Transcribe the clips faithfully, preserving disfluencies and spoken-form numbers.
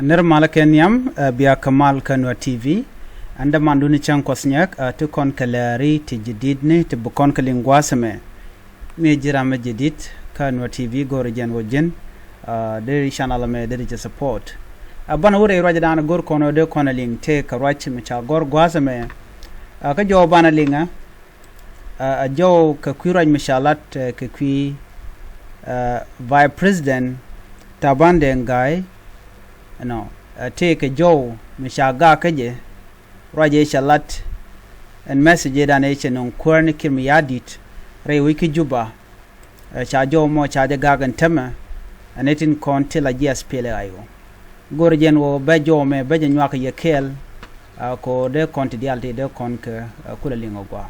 Nir malä kɛ nhiam, ɛ, bia kɛ mal kä Nuɛr T V. Ɛn dämandun ni cäŋ Kuɔth Nyɛk, ɛ, ti kɔn kɛ lääri ti jadidni ti bi kɔn kɛ liŋ gua̱a̱th ɛmɛ. Mi ji̱ ram mi jadid kä Nuɛr T V, go̱o̱rä jɛn wä ji̱n, ɛ, deri channel ɛmɛ deri jɛ support. Ɛ, banɛ wä rɛy ruacdan go̱o̱r kɔn ɔ dee kɔn ɛ liŋ tëë kɛ ruac mi ca gɔ̱r gua̱a̱th ɛmɛ. Ɛ, kä jɔw banɛ liŋ ɛ, ɛ, ɛ jɔw kɛ kui̱ ruac mi ca lat, ɛ, kɛ kui̱, ɛ, Vice President Taban Deng Gai, ɛnɔ, ɛ, tëë kɛ jɔw mi ca gak kä jɛ, ruac ëë cɛ lat ɛn message ëëdan ëë cɛ nöŋ kuäär ni Kiir Mayardit rɛy wec kä Juba, ɛ, ca jɔw mɔ ca jɛ gak ɛn tämɛ, ɛn ɛ tin kɔn ti la ji̱ S P L A I O. Go̱o̱rä jɛn ɣöö bɛ jɔw mɛ bɛ jɛ nyuak yɛ kɛɛl, ɛ, kɛ ɣöö dee kɔn ti diaal ti dee kɔn kɛ, ɛ, kulɛ liŋ ɔ gɔaa.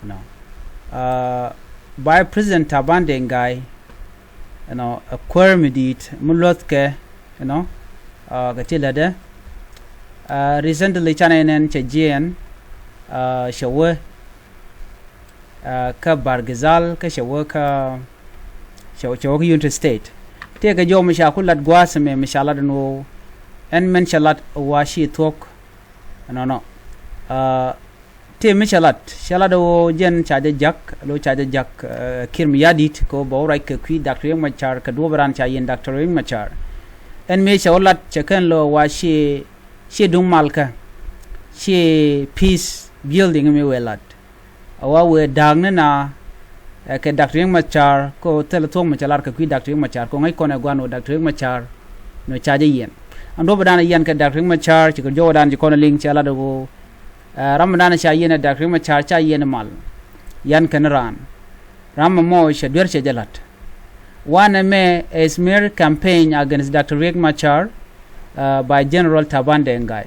Ɛnɔ. Ɛ, Vice President Taban Deng Gai, ɛnɔ, ɛ kuäär mi di̱i̱t mi luɔ̱thkɛ, ɛnɔ, ɛ, kɛ ti lätdɛ. Ɛ, recently canɛ nɛn cɛ jiɛɛn, ɛ, cɛ wee, ɛ, kä Bahr el Ghazal, kä cɛ wee kä, cɛ, cɛ wee kä Unity State. Tëëkɛ jɔw mi ca ku lat gua̱a̱th ɛmɛ mi ca lat ɛn ɣöö ɛn min cɛ lat ɣöö a ci thuɔ̱k. Ɛnɔnɔ. Ɛ, tëë mi cɛ lat, cɛ lat ɣöö jɛn ca jɛ jak, lo ca jɛ jak, ɛ, Kiir Mayardit kɛ ɣöö bɛ wä ruac kɛ kui̱ Doctor Riek Machar kɛ duɔ̱ɔ̱p ran ca yiɛn Doctor Riek Machar. Ɛn mëë cɛ wä lat cɛ kɛn lo wa ci, ci duŋ malkä, ci peace building mi wëë lat. A wa wëë da̱a̱k ni na, ɛ, kɛ Doctor Riek Machar kɛ ɣöö thilɛ thuɔ̱k mi cɛ lar kɛ kui̱ Doctor Riek Machar kɛ ɣöö ŋäc kɔn ɛ gua̱n ɣöö Doctor Riek Machar nɔ ca jɛ yiɛn. Ɛn duɔ̱ɔ̱pdan yiɛn kɛ Doctor Riek Machar cikɛ jɔwdan ci kɔn ɛ liŋ cɛ lat ɣöö, ɛ, ram mi dan ca yiɛn ɛ Doctor Riek Machar ca yiɛn ɛ mal. Yan kɛn raan. Ram mi mɔ cɛ duer cɛ jɛ lat. Wanɛ mɛ ɛ smear campaign against Doctor Riek Machar, ɛ, by General Taban Deng Gai.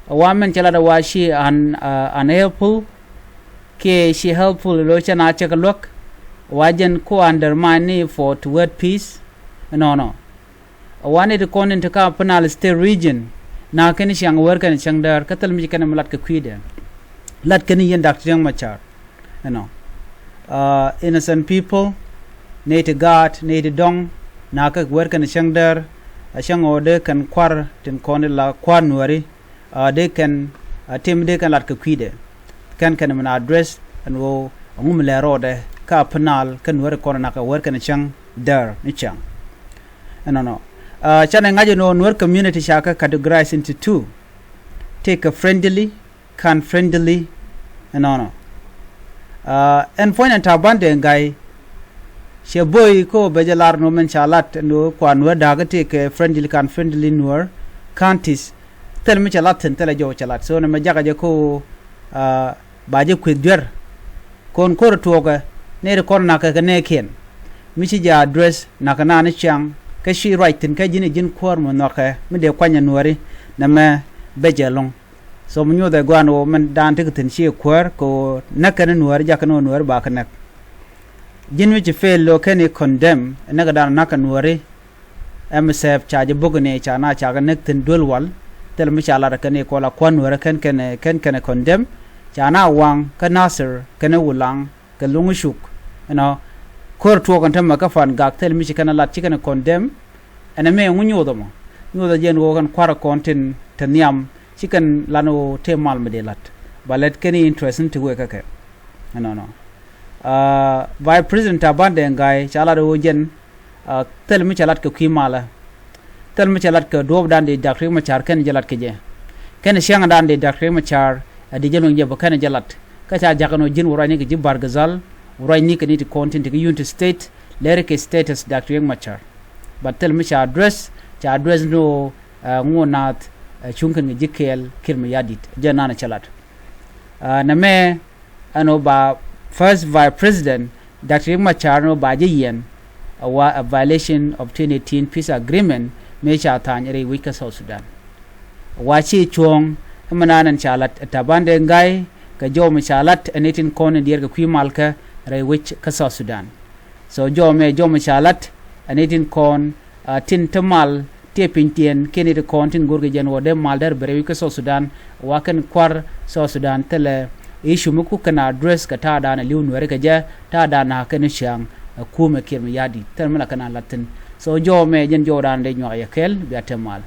Ɛ wa min cɛ lat ɛ wa ci un-, ɛ, unhelpful, kiɛ ci helpful lo cɛ na cɛ kɛ luäk, ɛ wa jɛn ku undermine ni for toward peace. Ɛnɔnɔ. Ɛ wa ni ti kɔn in ti ka Upper Nile State region, na kɛn ciaŋ wär kɛn cäŋ däär, kä thil mi ci kɛn mi lat kɛ kui̱dɛ. Lat kɛn yɛn Doctor Riek Machar. Ɛnɔ. Ɛ, innocent people, nɛy ti gaat, nɛy ti dɔ̱ŋ, na kɛ wär kɛn cäŋ däär, ɛ cäŋ ɣöö dee kɛn kua̱r tin kɔn in la kua̱r Nuääri, ɛ, dee kɛn, ɛ, tim dee kɛn lat kɛ kui̱dɛ. Kɛn kɛn min address ɛn ɣöö ɛŋu mi lɛ rɔɔdɛ kä Upper Nile kä Nuääri kɔn in nakɛ wär kɛn cäŋ däär ni cäŋ. Ɛnɔnɔ. Ɛ, canɛ ŋa̱c ɛn ɣöö Nuer community ca kɛ categorize into two. Tëëkɛ friendly kä unfriendly. Ɛnɔnɔ. Ɛ, ɛn puɔ̱ny ɛn Taban Deng Gai cɛ bo̱o̱y kä ɣöö bɛ jɛ lar nɔ min ca lat ɛn ɣöö kuan wä da̱a̱k tëëkɛ friendly kä unfriendly Nuer counties. Thil mi cɛ lat thi̱n thilɛ jɔw cɛ lat. So nɛmɛ jakä jɛ kä ɣöö, ɛ, ba jɛ kueth juer. Kɔn ko̱r tuɔɔkɛ nɛy ti kɔn nakä kɛ nɛɛkiɛn. Mi ci jɛ address nakä naan ni ciaŋ kä ci ruac thi̱n kä ji̱n i̱ ji̱n kuäär mi nhɔakɛ mi dee kuany ɛ Nuääri nɛmɛ bɛ jɛ ɛlɔ̱ŋ. So mi nyuuthɛ gua̱a̱n ɣöö min daan tekɛ thi̱n ci kuäär kɛ ɣöö näk kɛn Nuääri jakä ni ɣöö Nuääri ba kɛ näk. Ji̱n mi ci fail lo kɛn i̱ condemn näk kɛ daan näk kɛ Nuääri. M S F ca jɛ bok ni ca na ca kɛ näk thi̱n duel wal. Thil mi ca lat kɛn i̱ kɔla kua̱n Nuääri kɛn kɛn kɛn kɛn condemn. Ca na waŋ kä Nasir kɛn i̱ Wulaŋ kɛ Luŋ Cuk. Ɛnɔ ko̱r tuɔɔk ɛn tämɛ kä Pan Gak thil mi ci kɛn lat ci kɛn condemn. Ɛn ɛmɛ ŋu nyuuth ɛmɔ nyuuth ɛ jɛn ɣöö kɛn kua̱r kɔn tin te nhiam ci kɛn lan ɣöö te mal mi dee lat. Ba lɛt kɛn i̱ interest in ti wee kä kɛ. Ɛnɔnɔ. Ɛ, Vice President Taban Deng Gai ca lat ɣöö jɛn, ɛ, thil mi cɛ lat kɛ kui̱ malä. Thil mi cɛ lat kɛ duɔ̱ɔ̱pdan di Doctor Riek Machar kɛn jɛ lat kɛ jɛ. Kɛn ciaŋdan di Doctor Riek Machar a di jɛ luny jɛ bä kɛn jɛ lat. Kä ca jakä nɔ ji̱n wä ruacni kɛ ji̱ Bahr el Ghazal, wä ruacni kɛ ni ti kɔn tin ti kɛ Unity State, lɛri kɛ status Doctor Riek Machar. But thil mi ca address, ca address nɔ, ɛ, ŋuɔ naath, ɛ, cuŋ kɛn kɛ ji̱ kɛɛl Kiir Mayardit. Jɛ nan cɛ lat. Ɛ, nɛmɛ ɛn ɣöö ba First Vice President Doctor Riek Machar ɛn ɣöö ba jɛ yiɛn, ɛ wa a violation of twenty eighteen peace agreement mëë ca tha̱a̱ny rɛy wec kä South Sudan. Ɛ wa ci cuɔ̱ɔ̱ŋ ɛmɛ naan ɛn ca lat ɛ Taban Deng Gai kɛ jɔw mi ca lat ɛn i̱ tin kɔn in diɛɛr kɛ kui̱ malkä rɛy wec kä South Sudan. So jɔw mɛ jɔw mi ca lat ɛn i̱ tin kɔn, ɛ, tin te mal tiɛ piny tiɛn kɛn i̱ ti kɔn tin go̱rkɛ jɛn wä dee mal dɛr bɛ rɛy wec kä South Sudan. Wa kɛn kua̱r South Sudan thilɛ issue mi ku kɛn address kɛ ta̱a̱dan ɛ li̱w Nuääri kɛ jɛ ta̱a̱dan a kɛn i̱ ciaŋ, ɛ, kumɛ Kiir Mayardit thilɛ mi la kɛn a lat thi̱n. So jɔw mɛ jɛn jɔwdan dee nyuak yɛ kɛl, bia te mal.